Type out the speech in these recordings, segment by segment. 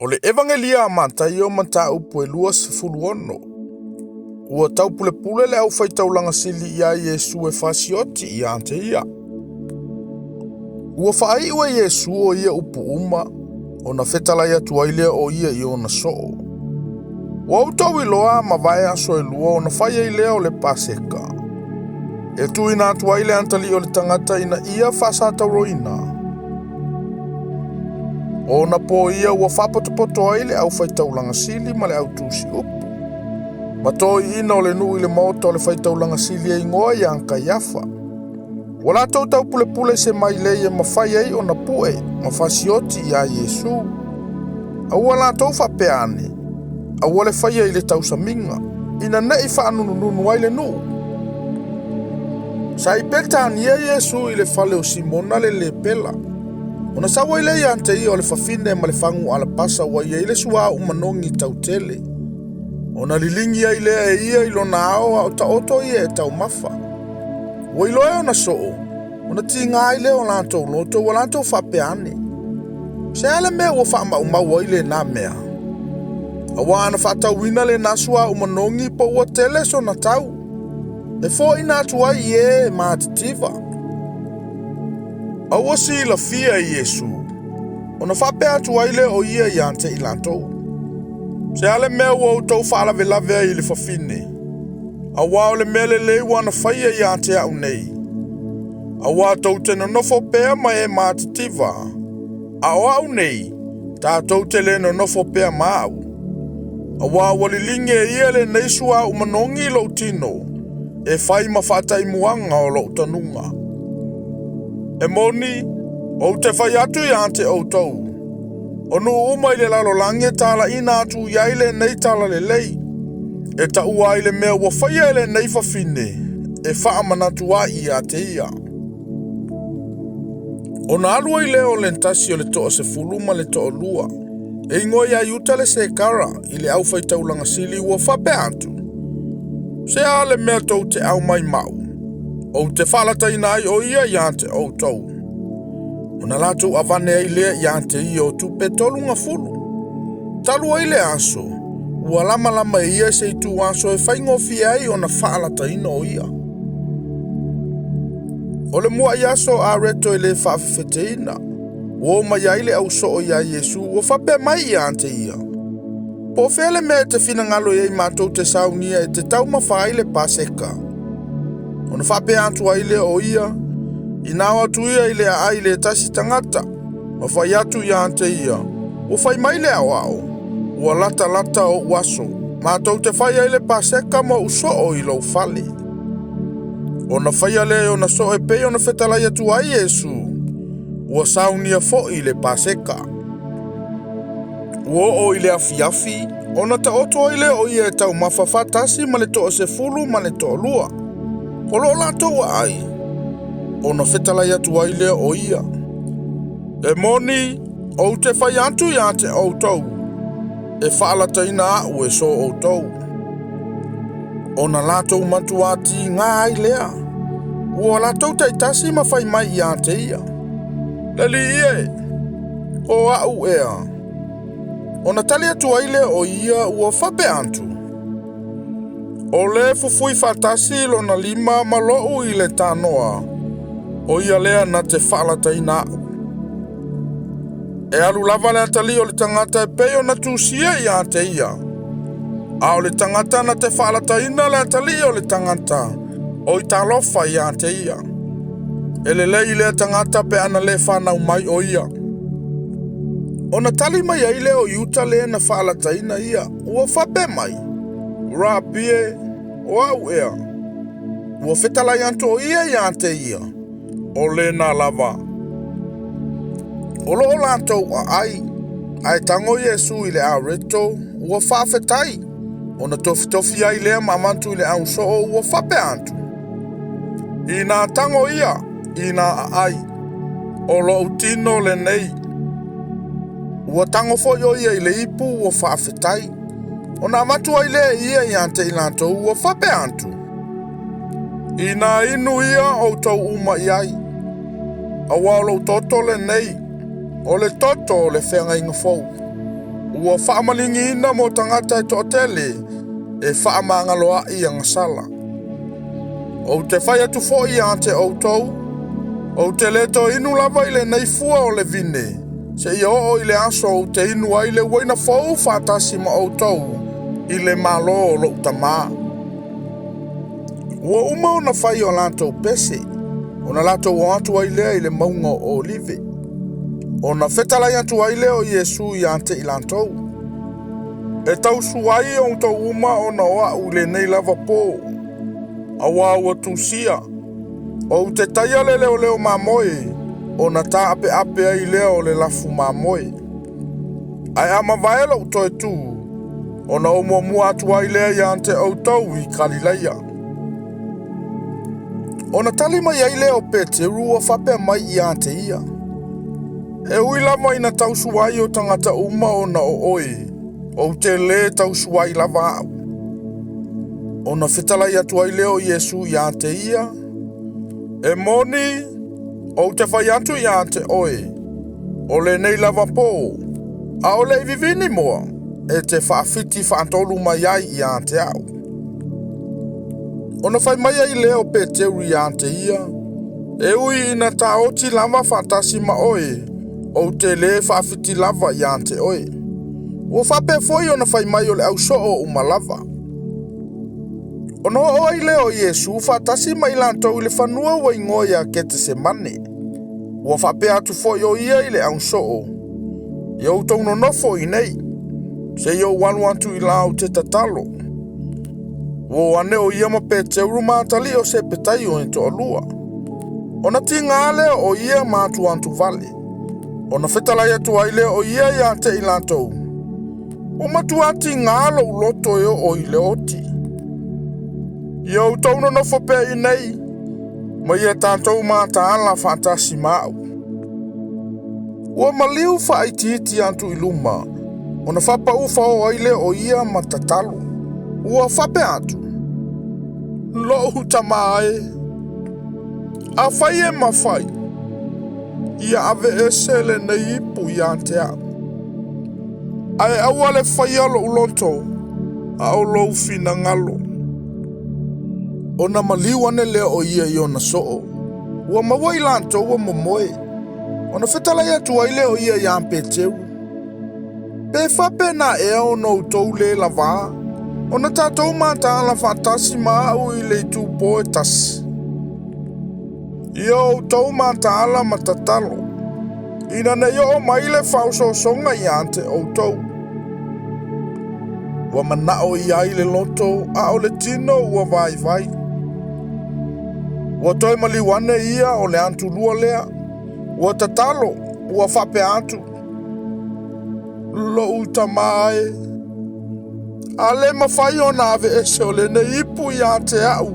O le Evagelia a Mataio mataupu e 26. Ua taupulepule le aufaitaulaga sili iā Iesu e fasioti ia te ia. Ua faaiu e Iesu o ia upu uma, ona fetalai atu ai lea o ia i ona soo. Ua outou iloa a mavae aso e lua ona fai ai lea o le Paseka. E tuuina atu ai le atalii o le tagata ina ia faasatauroina. O ona po ia ua faapotopoto ai le aufaitaulaga sili ma le autusi upu. Ma toeaiina o le nuu i le maota o le faitaulaga sili e igoa ia Kaiafa. Ua latou taupulepule se mailei e mafai ai ona pue ma fasioti iā Iesu. A ua latou faapea ane, aua le faia i le tausamiga, ina ne i faanunununu ai le nuu. Sa i Petania Iesu i le fale o Simona le lepela. Ona sau ai lea ia te ia o le fafine ma le fagu alapasa ua i ai le suauu manogi tautele. Ona liligi ai lea e ia i lona ao a o taoto ia e taumafa. Ua iloa e ona soo, ona tiga ai lea o latou loto ua latou faapea ane, Se a le mea ua faamaumau ai lenā mea? Aua ana faatauina lenā suauu manogi po ua tele sona tau, e foaina atu ai i e matitiva. A ua silafia e Iesu, ona faapea atu ai lea o ia ia te i latou, Se a le mea ua outou faalavelave ai i le fafine? Aua o le mea lelei ua na faia ia te au nei. Aua tou te nonofo pea ma e matitiva, a o au nei, tatou te le nonofo pea ma au. Aua ua liligi e ia lenei suauu manogi i lou tino, e fai ma faataimuaga o lou tanuga. E moni, ou te fai atu ia te outou, o nuu uma i le lalolagi e talaina atu i ai lenei talalelei, e taua ai le mea ua faia e lenei fafine, e faamanatu ai ia te ia. Ona alu ai lea o le tasi o le 10 ma le 12, e igoa ia Iuta le Sekara i le aufaitaulaga sili ua faapea atu, Se a le mea tou te au mai mau, ou te faalataina ai o ia ia te outou. Ona latou avane ai lea ia te ia o tupe 30. Talu ai le aso, ua lamalama e ia se itu aso e faigofie ai ona faalataina o ia. O le muai aso a reto e le faafefeteina, ua o mai ai le ausoo iā Iesu ua faapea mai ia te ia, Po o fea le mea e te finagalo i ai matou te saunia e te taumafa ai le Paseka? Ona faapea atu ai lea o ia, Ina o atu ia i le aai i le tasi tagata, ma fai atu ia te ia, Ua fai mai le aoao, ua latalata ou aso, matou te fai ai le Paseka ma ou soo i lou fale. Ona faia lea e ona soo e pei ona fetalai atu ai Iesu, ua saunia foi le Paseka. Ua oo i le afiafi, ona taoto ai lea o ia e taumafa faatasi ma le 10 ma le 12. O lo o latou aai, ona fetalai atu ai lea o ia, E moni, ou te fai atu ia te outou, e faalataina au e so outou. Ona latou matuā tigā ai lea, ua latou taitasi ma fai mai ia te ia, Le alii e, o au ea. Ona tali atu ai lea o ia ua faapea atu, O le fufui faatasi lona lima ma lou i le tanoa, o ia lea na te faalataina au. E alu lava le atalii o le tagata e pei ona tusia ia te ia, a o le tagata na te faalataina le atalii o le tagata, oi talofa ia te ia. E lelei lea tagata pe ana le fanau mai o ia. Ona tali mai ai lea o Iuta le na faalataina ia, ua faapea mai, Rapi e, o au ea. Ua fetalai atu o ia ia te ia, o lena lava. O lo o latou aai, ae tago Iesu i le areto, ua faafetai, ona tofitofi ai lea ma avatu i le ausoo ua faapea atu, Ina tago ia, ina aai, o lou tino lenei. Ua tago foi o ia i le ipu ua faafetai, ona avatu ai lea e ia ia te i latou ua faapea atu, Ina inu ia outou uma i ai, aua o lou toto lenei, o le toto o le feagaiga fou. Ua faamaligiina mo tagata e toatele e faamagaloaʻi agasala. Ou te fai atu foi ia te outou, ou te le toe inu lava i lenei fua o le vine, seia oo i le aso ou te inu ai le uaina fou faatasi ma outou i le Malo o lou Tamā. Ua uma ona fai o latou pese, ona latou o atu ai lea i le mauga o Olive. Ona fetalai atu ai lea o Iesu ia te i latou, E tausu ai outou uma ona o a'u i lenei lava pō, auā ua tusia, ou te taia le leoleo mamoe, ona taapeape ai lea o le lafu mamoe. Ae a mavae lou toe tu, ona ou muamua atu ai lea ia te outou i Kalilaia. Ona tali mai ai lea o Peteru ua faapea mai ia te ia, E ui lava ina tausu ai o tagata uma ona o oe, ou te lē tausu ai lava a'u. Ona fetalai atu ai lea o Iesu ia te ia, E moni, ou te fai atu ia te oe, o lenei lava pō, ʻaʻole i vivini moa, e te faafiti faatolu mai ai ia te a'u. Ona fai mai ai lea o Peteru ia te ia, E ui ina taoti lava faatasi ma oe, ou te lē faafiti lava ia te oe. Ua faapea foi ona fai mai o le ausoo uma lava. Ona oo ai lea o Iesu faatasi ma i latou i le fanua ua igoa ia Ketesemane. Ua faapea atu foi o ia i le ausoo, Ia outou nonofo i inei, seia ou alu atu i la ou te tatalo. Ua o ane o ia ma Peteuru ma atalii o Sepetaio e toalua. Ona tiga lea o ia ma atuatu vale. Ona fetalai atu ai lea o ia ia te i latou, Ua matua tiga lou loto e oo i le oti. Ia outou nonofo pea i inei, ma ia tatou mataala faatasi ma a'u. Ua maliu faaitiiti atu i luma, ona faapaū faoa ai lea o ia ma tatalo. Ua faapea atu, Lou Tamā e, afai e mafai, ia aveese lenei ipu ia te a'u. Ae aua le faia lou loto, a o lou finagalo. Ona maliu ane lea o ia i ona soo, ua maua i latou ua momoe. Ona fetalai atu ai lea o ia iā Peteru, Pe faapena ea ona outou lē lavā, ona tatou mataala faatasi ma a'u i le itupō e tasi? Ia outou mataala ma tatalo, ina ne i oo mai le faaosoosoga ia te outou. Ua manao i ai le loto, a o le tino ua vaivai. Ua toe maliu ane ia o le atulua lea, ua tatalo, ua faapea atu, Lou Tamā e, a le mafai ona aveese o lenei ipu ia te a'u,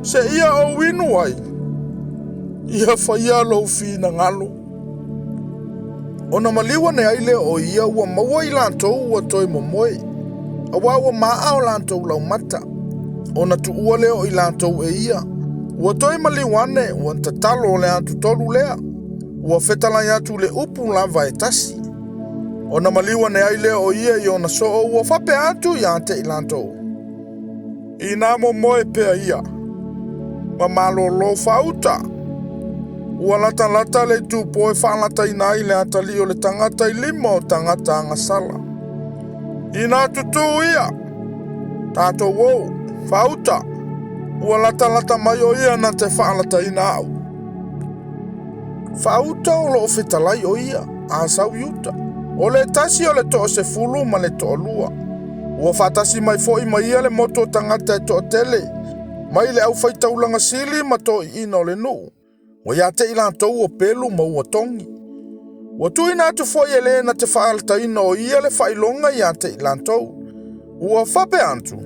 seia ou inu ai, ia faia lou finagalo. Ona maliu ane ai lea o ia ua maua i latou ua toe momoe, auā ua ma'a o latou laumata. Ona tuua lea o i latou e ia, ua toe maliu ane, ua tatalo o le atutolu lea, ua fetalai atu le upu lava e tasi. Ona maliu ane ai lea o ia i ona soo ua faapea atu ia te i latou, Inā momoe pea ia, ma malōlō faauta. Ua latalata le itupō e faalataina ai le atalii o le tagata i lima o tagata agasala. Inā tutū ia, tatou o, faauta, ua latalata mai o ia na te faalataina a'u. Faauta o loo fetalai o ia, a sau i uta. O le tasi o le toasefulu ma le toalua. Ua faatasi mai foi ma ia le motu o tagata e toatele, mai le aufaitaulaga sili ma toeaiina o le nuu. Ua ia te i latou o pelu ma ua togi. Ua tuuina atu foi e le na te faalataina o ia le faailoga ia te i latou. Ua faapea atu,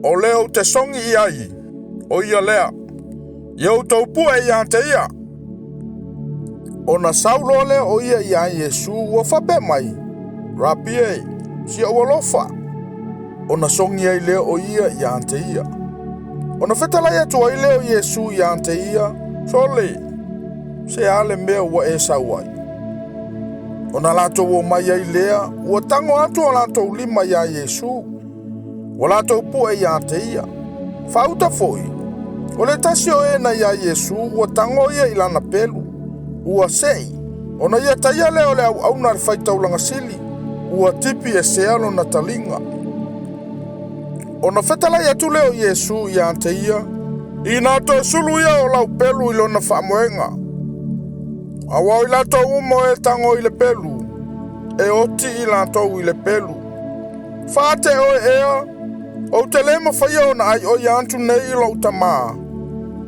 O le ou te sogi i ai, o ia lea. Ia outou pue ia te ia. Ona sau loa lea o ia iā Iesu ua faapea mai, Rapi e, si ou alofa. Ona sogi ai lea o ia ia te ia. Ona fetalai atu ai lea o Iesu ia te ia, Sole, se a le mea ua e sau ai? Ona latou omai ai lea, ua tago atu o latou lima iā Iesu, ua latou pu'e iā te ia. Faauta foi, o le tasi o e na iā Iesu ua tago ia i lana pelu, ua se'i, ona ia taia lea o le auauna a le faitaulaga sili, ua tipi esea lona taliga. Ona fetalai atu lea o Iesu iā te ia, Ina toe sulu ia o lau pelu i lona faamoega. Auā o i latou uma o e tago i le pelu, e oti i latou i le pelu. Faate oe ea, ou te lē mafaia ona aioi atu nei i lo'u Tamā,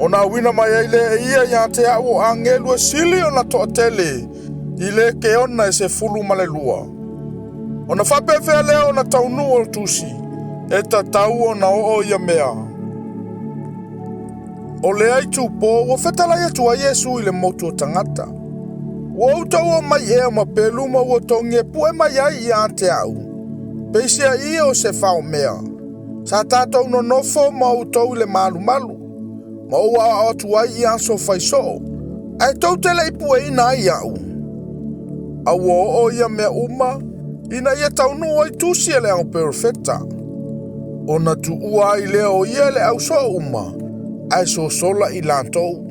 ona auina mai ai lea e ia iā te a'u o agelu e sili ona to'atele i le keona e 12. Ona faapefea lea ona taunuu o tusi, e tatau ona oo ia mea. O lea itupo ua fetalai atu ai Iesu i le motu o tagata. Ua outou omai ea ma pelu ma ua togi e pu'e mai ai iā te a'u, peisia'i o se faomea. Sa tatou nonofo ma outou i le malumalu, ma ou aoao atu ai i aso faisoo, ae tou te le'i pueina ai a'u. A ua oo ia mea uma, ina ia taunuu ai tusi e le au perofeta. Ona tuua ai lea o ia e le ausoo uma, ae sosola i latou.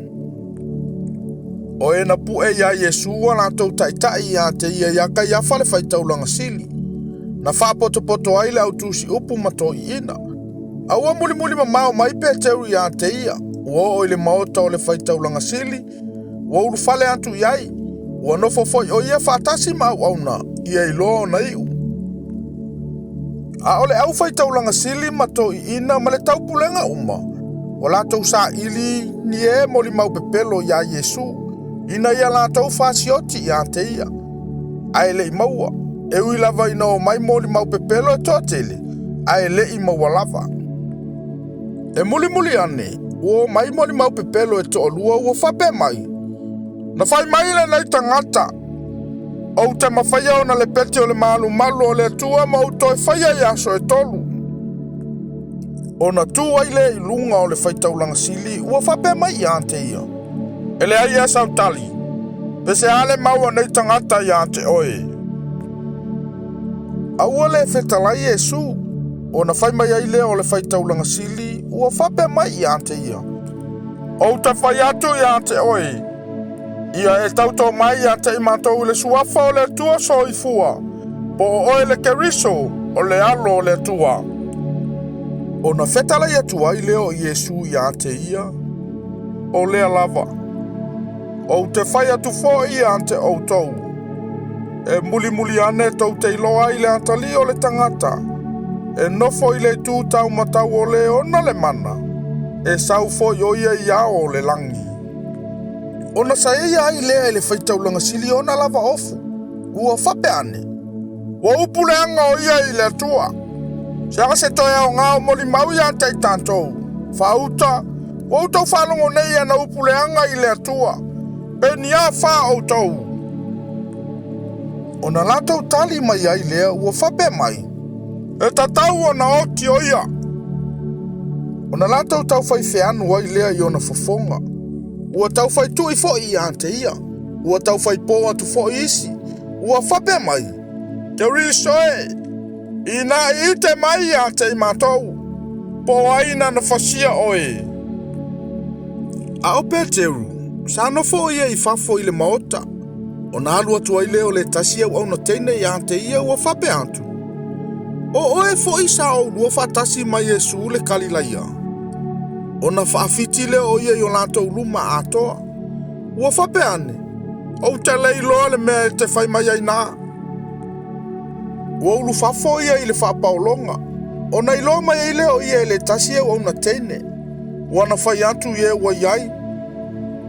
O e na pu'e iā Iesu a latou ta'ita'i iā te ia iā Kaiafa le faitaulaga sili, na faapotopoto ai le autusi upu ma toeaiina. A ua mulimuli mamao mai Peteru iā te ia, ua oo i le maota o le faitaulaga sili, ua ulufale atu i ai, ua nofo foi o ia faatasi ma auauna, ia iloa ona i'u. A o le aufaitaulaga sili ma toeaiina ma le taupulega uma, ua latou saili ni e molimau pepelo iā Iesu, ina ia latou fasioti iā te ia. Ae le'i maua, e ui lava ina omai molimau pepelo e toatele, ae le'i maua lava. E mulimuli ane, ua omai molimau pepelo e toalua ua faapea mai, Na fai mai lenei tagata, ou te mafaia ona lepeti o le malumalu o le Atua ma ou toe faia i aso e 3. Ona tu ai lea i luga o le faitaulaga sili ua faapea mai iā te ia, E leai ea sau tali, pe se a le mau a nei tagata iā te oe. A ua le fetalai Iesu, ona fai mai ai lea o le faitaulaga sili ua faapea mai iā te ia, Ou te fai atu iā te oe, ia e tautō mai iā te i matou i le suafa o le Atua soifua, po o oe le Keriso o le Alo o le Atua. Ona fetalai atu ai lea o Iesu iā te ia, O lea lava, ou te fai atu foi iā te outou, e mulimuli ane tou te iloa ai le atalii o le tagata, e nofo i le itu taumatau o le ona le mana, e sau foi o ia i ao o le lagi. Ona saeia ai lea e le faitaulaga sili ona lava ofu, ua faapea ane, Ua upu leaga o ia i le Atua. Se aga se toe aogā o molimau iā te i tatou. Faauta, ua outou faalogo nei i ana upu leaga i le Atua. Pe ni a fa outou. Ona latou tali mai ai lea ua faapea mai, E tatau ona oti o ia. Ona latou taufai feanu ai lea i ona fofoga. Ua taufai tu'i foi iā te ia, ua taufai pō atu foi isi, ua faapea mai, Keriso e, inā i ite mai iā te i matou, po o ai nana fasia oe. A o Peteru, sa nofo o ia i fafo i le maota, ona alu atu ai lea o le tasi auauna teine iā te ia ua faapea atu, O oe foi sa oulua faatasi ma Iesu le Kalilaia. Ona faafiti lea o ia i o latou luma atoa. Ua faapea ane, Ou te le iloa le mea e te fai mai ai nā. Ua ulufafo ia i le faapaologa, ona iloa mai ai lea o ia e le tasi auauna teine. Ua na fai atu i e ua i ai,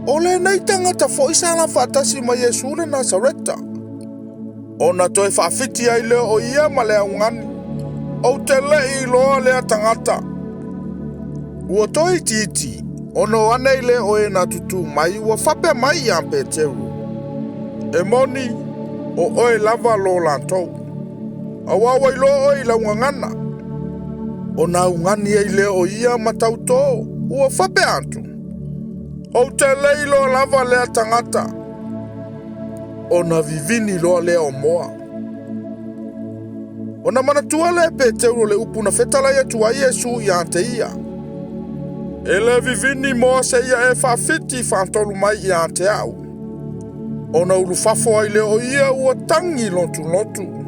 O lenei tagata foi sa la faatasi ma Iesu le Nasareta. Ona toe faafiti ai lea o ia ma le augani, Ou te le'i iloa lea tagata. Ua toe itiiti, ona o ane ai lea o e na tutū mai ua faapea mai iā Peteru, E moni, o oe lava lo latou. Auā ua iloa oe i lau gagana. Ona augani ai lea o ia ma tautō, ua faapea atu, Ou te le iloa lava lea tagata. Ona vivini loa lea o moa. Ona manatua lea e Peteuro le upu na fetalai atu ai Iesu ia te ia. E le vivini moa seia e faafiti faatolu mai ia te au. Ona ulufafo ai lea o ia ua tagi lotulotu.